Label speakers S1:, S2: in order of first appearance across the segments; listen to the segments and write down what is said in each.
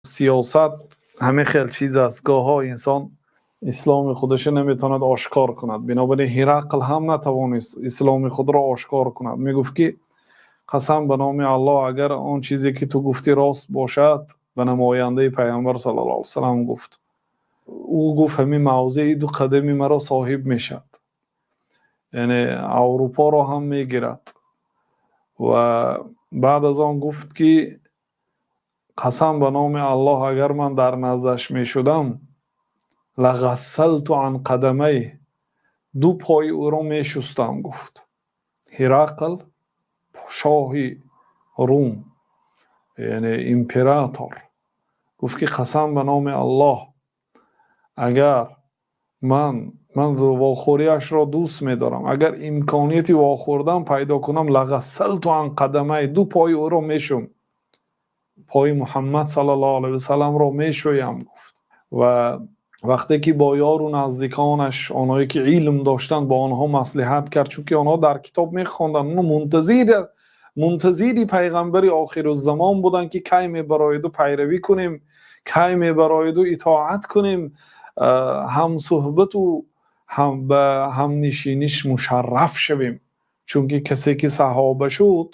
S1: Сиёсат ҳамин хел чиз аст, гоҳо инсон исломи худашро наметавонад ошкор кунад. Бинобар ин Ҳирақл ҳам натавонист исломи худро ошкор кунад. Мегуфт, ки қасам ба номи Аллоҳ, агар он чизе ки ту гуфтӣ рост бошад, ба намояндаи Паёмбар саллаллоҳу алайҳи васаллам гуфт. Ӯ гуфт: ҳамин мавзеи ду қадами маро соҳиб мешавад. Яъне Аврупоро ҳам мегирад. Ва баъд аз он гуфт, ки қасам ба номи Аллоҳ, агар ман дар наздаш мешудам, لغسلت عن قدميه, ду пои ӯро мешустам, гуфт. Ҳирақл, шоҳи Рум, яъне император, гуфт, ки қасам ба номи Аллоҳ, агар ман вохӯрияшро дӯст медорам, агар имконияти вохӯрдан пайдо кунам, لغسلت عن قدميه, ду пои ӯро мешӯм, пои Муҳаммад саллаллоҳу алайҳи васалламро мешӯям, гуфт. Ва вақте ки бо ёру наздиконаш, онҳое ки илм доштанд, бо онҳо маслиҳат кард, чунки онҳо дар китоб мехонданд, онҳо мунтазири пайғамбари охируззамон буданд, ки кай мебарояду пайравӣ кунем, кай мебарояду итоат кунем, ҳамсуҳбату ҳам ба ҳамнишиниш мушарраф шавем, чунки касе ки саҳоба шуд,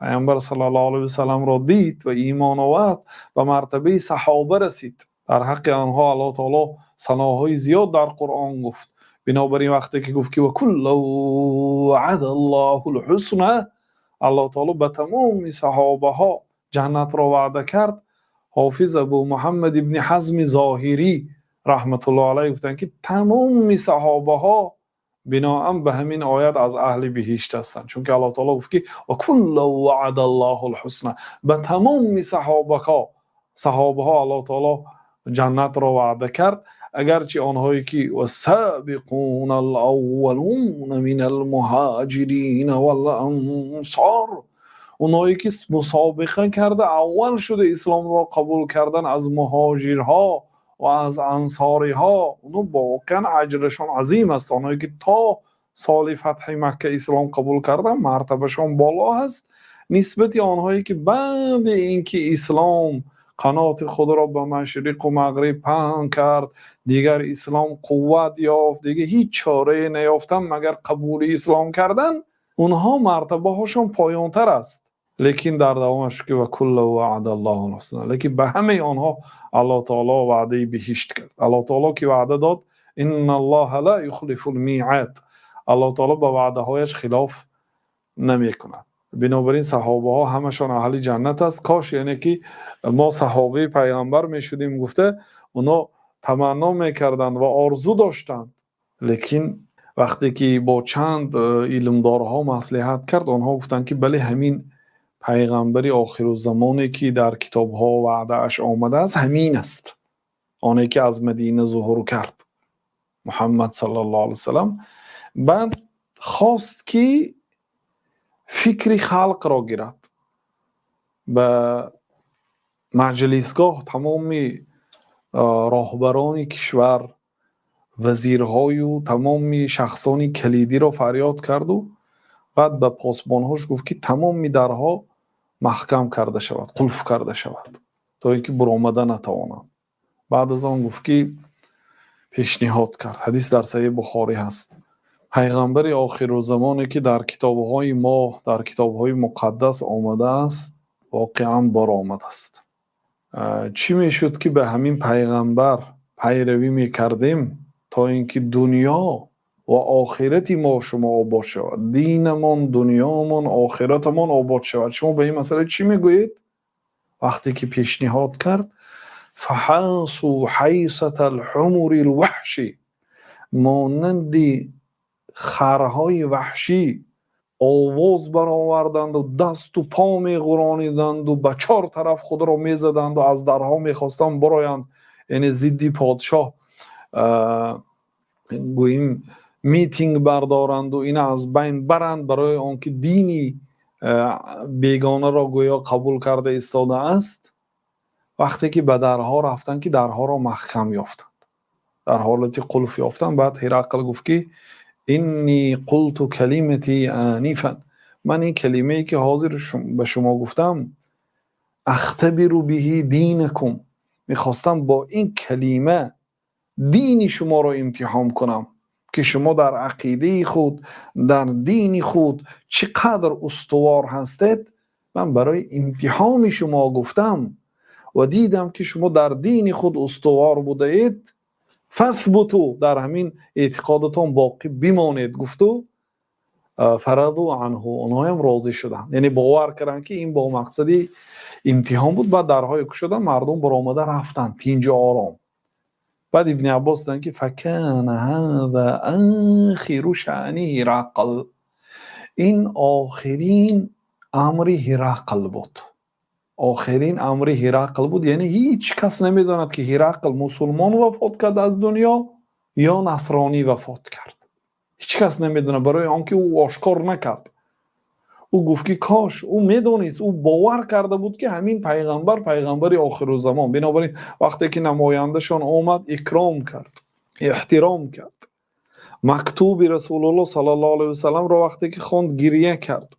S1: Пайғамбар саллаллоҳу алайҳи васалламро дид ва имон овард, ба мартабаи саҳоба расид. Дар ҳаққи онҳо Аллоҳ таоло саноҳои зиёд дар Қуръон гуфт. Бинобар ин вақте ки гуфт, ки وكلا وعد الله الحسنى, Аллоҳ таоло ба тамоми саҳобаҳо ҷаннатро ваъда кард, ҳофиз Абу Муҳаммад ибни Ҳазми Зоҳирӣ раҳматуллоҳ алайҳ гуфтанд, ки тамоми саҳобаҳо биноан ба ҳамин оят аз аҳли биҳишт ҳастанд, чунки Аллоҳ таоло гуфт, ки وكلا وعد الله الحسنى, ба тамоми саҳобаҳо Аллоҳ таоло ҷаннатро ваъда кард. Агарчи онҳое ки والسابقون الأولون من المهاجرين والأنصار, онҳое ки мусобиқа карда аввал шуда исломро қабул кардан аз муҳоҷирҳо ва аз ансориҳо, онҳо воқеан аҷрашон азим аст. Онҳое ки то соли фатҳи Макка ислом қабул кардан, мартабашон боло аст нисбати онҳое ки баъди ин ки ислом қаноти худро ба машриқу мағриб паҳн кард, дигар ислом қувват ёфт, дигар ҳеҷ чорае наёфтанд, магар қабули ислом кардан, онҳо мартабаҳошон поёнтар аст. Лекин дар давомаш ки وكلا وعد الله الحسنى, лекин ба ҳамаи онҳо Аллоҳ таоло ваъдаи биҳишт кард. Аллоҳ таоло ки ваъда дод, إن الله لا يخلف الميعاد, Аллоҳ таоло ба ваъдаҳояш хилоф намекунад. Бинобар ин саҳобаҳо ҳамашон аҳли ҷаннат аст. Кош, яъне ки мо саҳобаи Пайғамбар мешудем, гуфта онҳо таманно мекарданд ва орзу доштанд. Лекин вақте ки бо чанд илмдорҳо маслиҳат кард, онҳо гуфтанд, ки бале, ҳамин пайғамбари охируззамоне ки дар китобҳо ваъдааш омадааст, ҳамин аст, оне ки аз Мадина зуҳур кард, Муҳаммад саллаллоҳу алайҳи васаллам. Баъд хост, ки фикри халқро гирад. Ба маҷлисгоҳ тамоми роҳбарони кишвар, вазирҳою тамоми шахсони калидиро фарёд карду баъд ба посбонҳош гуфт, ки тамоми дарҳо маҳкам карда шавад, қулф карда шавад, то ин ки буромада натавонанд. Баъд аз он гуфт, ки пешниҳод кард, ҳадис дар Саҳеҳи Бухорӣ ҳаст: пайғамбари охирузамоне ки дар китобҳои мо, дар китобҳои муқаддас омадааст, воқеан баромадааст. Чӣ мешуд, ки ба ҳамин пайғамбар пайравӣ мекардем, то ин ки дунё ва охирати мо шумо обод шавад, динамон, дунёмон, охиратамон обод шавад? Шумо ба ин масъала чӣ мегӯед? Вақте ки пешниҳод кард, فحاصوا حيصة الحمر الوحش, монанди харҳои ваҳшӣ овоз бароварданду дасту по меғурониданду ба чор тараф худро мезаданду аз дарҳо мехостанд бароянд, яъне зидди подшоҳ гӯем митинг бардоранду ина аз байн баранд, барои он ки дини бегонаро гӯё қабул карда истодааст. Вақте ки ба дарҳо рафтанд, ки дарҳоро маҳкам ёфтанд, дар ҳолати қулф ёфтанд, баъд Ҳирақл гуфт, ки إني قلت كلمتي آنفا, ман ин калимае ки ҳозир ба шумо гуфтам, أختبر به دينكم. Мехостам бо ин калима дини шуморо имтиҳон кунам, ки шумо дар ақидаи худ, дар дини худ чӣ қадар устувор ҳастед. Ман барои имтиҳони шумо гуфтам ва дидам, ки шумо дар дини худ устувор будаед. Фасбуту, дар ҳамин эътиқодатон боқӣ бимонед, гуфт ва фаразу анҳу, онҳо ҳам розӣ шуданд, яъне бовар карданд, ки ин бо мақсади имтиҳон буд. Баъд дарҳоро кушоданд, мардум баромада рафтанд тинҷу ором. Баъд Ибни Аббос гуфтанд, ки فكان هذا آخر شأن هرقل, ин охирин амри Ҳирақл буд, охирин амри Ҳирақл буд. Яъне ҳеҷ кас намедонад, ки Ҳирақл мусулмон вафот кард аз дунё ё насронӣ вафот кард. Ҳеҷ кас намедонад, барои он ки ӯ ошкор накард. Ӯ гуфт, ки кош ӯ медонист, ӯ бовар карда буд, ки ҳамин пайғамбар пайғамбари охирузамон. Бинобар ин вақте ки намояндашон омад, икром кард, эҳтиром кард. Мактуби Расулуллоҳ саллаллоҳу алайҳи васалламро вақте ки хонд, гиря кард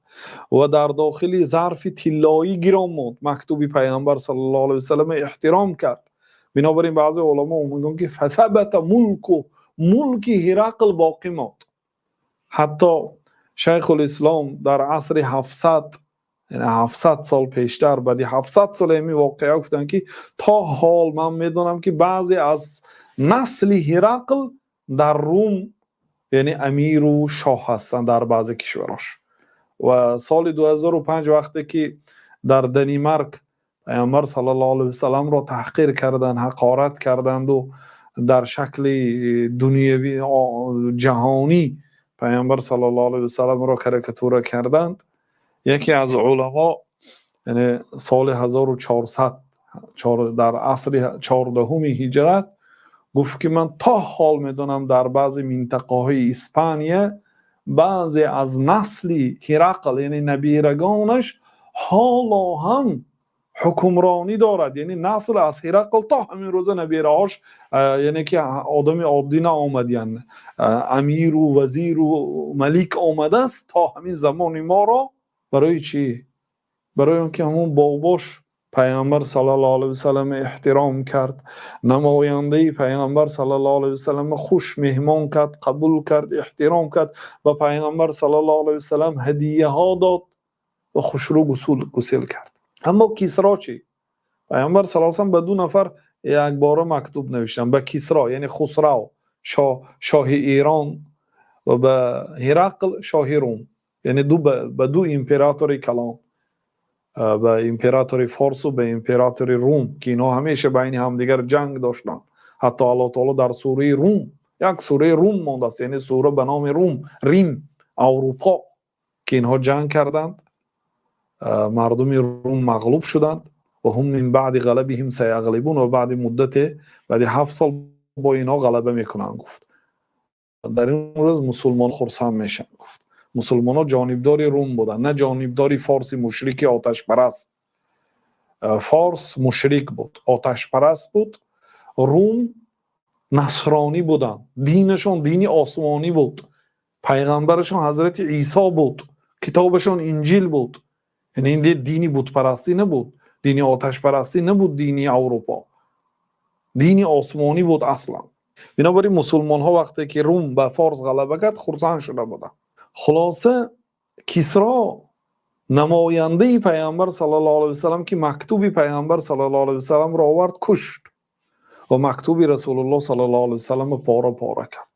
S1: ва дар дохили зарфи тиллоӣ гиром монд. Мактуби пайғамбар саллаллоҳу алайҳи васаллам эҳтиром кард. Бинобар ин баъзе уламо мегӯянд, ки فثبت ملكه, мулки Ҳирақл боқӣ монд. Ҳатто Шайхулислом дар асри 700, яъне 700 сол пештар, баъди 700 сол ҳамин воқеа, гуфтанд, ки то ҳол ман медонам, ки баъзе аз насли Ҳирақл дар Рум, яъне амиру шоҳ ҳастанд дар баъзе кишварош. Ва соли 2005, вақте ки дар Данимарк пайғамбар саллаллоҳу алайҳи васалламро таҳқир карданд, ҳақорат карданду дар шакли дунявӣ, ҷаҳонӣ пайғамбар саллаллоҳу алайҳи васалламро карикатура карданд, яке аз уламо, яъне соли 1400, дар асри 14-уми ҳиҷрат, гуфт, ки ман то ҳол медонам, дар баъзе минтақаҳои Испания баъзе аз насли Ҳирақл, яъне набирагонаш, ҳоло ҳам ҳукмронӣ дорад. Яъне насл аз Ҳирақл то ҳамин рӯза набираҳош, яъне ки одами оддӣ наомад, яъне амиру вазиру малик омадааст то ҳамин замони моро. Барои чӣ? Барои он ки ҳамон бобош пайғамбар саллаллоҳу алайҳи васаллам эҳтиром кард, намояндаи пайғамбар саллаллоҳу алайҳи васаллам хуш меҳмон кард, қабул кард, эҳтиром кард, ба пайғамбар саллаллоҳу алайҳи васаллам ҳадияҳо дод ва хушрӯ гусел кард. Аммо Кисро чӣ? Пайғамбар саллаллоҳу алайҳи васаллам ба ду нафар якбора мактуб навиштанд: ба Кисро, яъне Хусрав, шоҳи Эрон, ва ба Ҳирақл, шоҳи Рум, яъне ба ду императори калон, ба императори Форсу ба императори Рум, ки инҳо ҳамеша байни ҳамдигар ҷанг доштанд. Ҳатто Аллоҳ таоло дар сураи Рум, як сураи Рум мондааст, яъне сура ба номи Рум, Рим, Аврупо, ки инҳо ҷанг карданд, мардуми Рум мағлуб шуданд. وهم من بعد غلبهم سيغلبون, ва баъди муддате, баъди 7 сол бо инҳо ғалаба мекунанд, гуфт. Дар ин рӯз мусулмон хурсанд мешаванд, гуфт. Мусулмонҳо ҷонибдори Рум буданд, на ҷонибдори форси мушрики оташпараст. Форс мушрик буд, оташпараст буд, рум насронӣ буданд, динашон дини осмонӣ буд, пайғамбарашон ҳазрати Исо буд, китобашон Инҷил буд. Яъне ин дини бутпарастӣ набуд, дини оташпарастӣ набуд, дини Аврупо дини осмонӣ буд аслан. Бинобар ин мусулмонҳо, вақте ки Рум ба форс ғалаба кард, хурсанд шуда буданд. Хулоса, Кисро намояндаи пайғамбар саллаллоҳу алайҳи васаллам, ки мактуби пайғамбар саллаллоҳу алайҳи васалламро овард, кушт ва мактуби Расулуллоҳ саллаллоҳу алайҳи васалламро пора пора кард.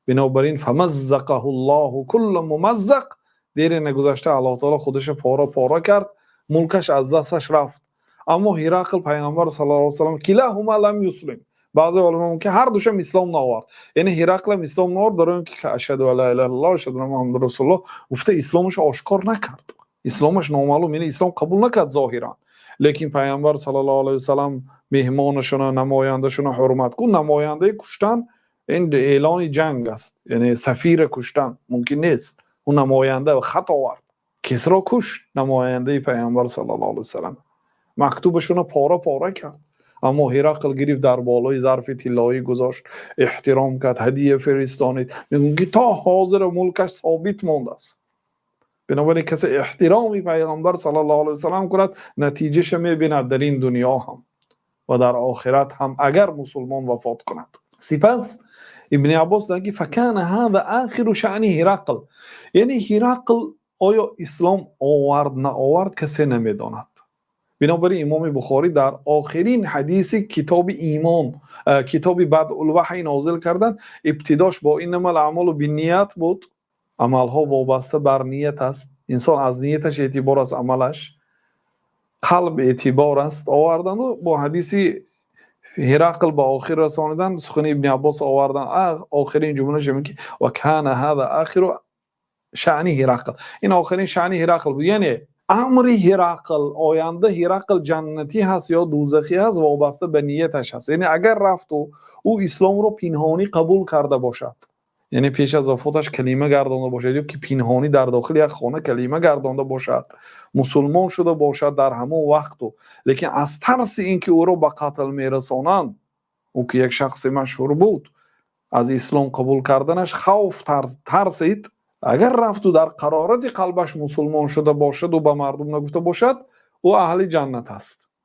S1: Бинобар ин فمزقه الله كل ممزق. Дере нагузашта Аллоҳ таоло худаша пора пора кард, мулкаш аз дасташ рафт. Аммо Ҳирақл пайғамбар саллаллоҳу алайҳи васаллам, كلاهما لم يسلم, баъзе уламо мумкин ҳар душам ислом наовард, яъне Ҳирақлам ислом наовард, барои он ки أشهد أن لا إله إلا الله أشهد أن محمدا رسول الله гуфта, исломашо ошкор накард, исломаш номаълум, яъне ислом қабул накард зоҳиран. Лекин пайғамбар саллаллоҳу алайҳи васаллам меҳмонашона, намояндашона ҳурмат кун. Намояндаи куштан ин эълони ҷанг аст, яъне сафира куштан мумкин нест. Ӯ намоянда хат овард, Кисро кушт намояндаи пайғамбар саллаллоҳу алайҳи васаллам, мактубашона пора пора кард. Аммо Ҳирақл гирифт, дар болои зарфи тиллоӣ гузошт, эҳтиром кард, ҳадия фиристонид. Мегӯянд, ки то ҳозира мулкаш собит мондааст. Бинобар ин касе эҳтироми пайғамбар саллаллоҳу алайҳи васаллам кунад, натиҷаша мебинад дар ин дунё ҳам. Ва дар охират ҳам, агар мусулмон вафот кунад. Сипас Ибни Аббос мегӯяд, ки فكان هذا آخر شأن هرقل. Яъне Ҳирақл оё ислом овард, наовард, касе намедонад. Бинобар ин Имоми Бухорӣ дар охирин ҳадиси китоби имон, китоби Бадъулваҳй нозил кардан, ибтидош бо إنما الأعمال بالنيات буд. Амалҳо вобаста бар ният аст, инсон аз нияташ эътибор аст, амалаш, қалб эътибор аст, овардану бо ҳадиси Ҳирақл ба охир расонидан, сухани Ибни Аббос овардан. Охирин ҷумлааш ки وكان هذا آخر شأن هرقل, ин охирин шаъни Ҳирақл буд. Яъне амри Ҳирақл, оянда Ҳирақл ҷаннатӣ ҳаст ё дӯзахӣ ҳаст, вобаста ба нияташ ҳаст. Яъне агар рафту ӯ исломро пинҳонӣ қабул карда бошад, яъне пеш аз вафоташ калима гардонда бошад ё ки пинҳонӣ дар дохили як хона калима гардонда бошад, мусулмон шуда бошад дар ҳамон вақту, лекин аз тарси ин ки ӯро ба қатл мерасонанд, ӯ ки як шахси машҳур буд, аз ислом қабул карданаш хавф, тарсид, агар рафту дар қарорати қалбаш мусулмон шуда бошаду ба мардум нагуфта бошад, ӯ аҳли ҷаннат аст.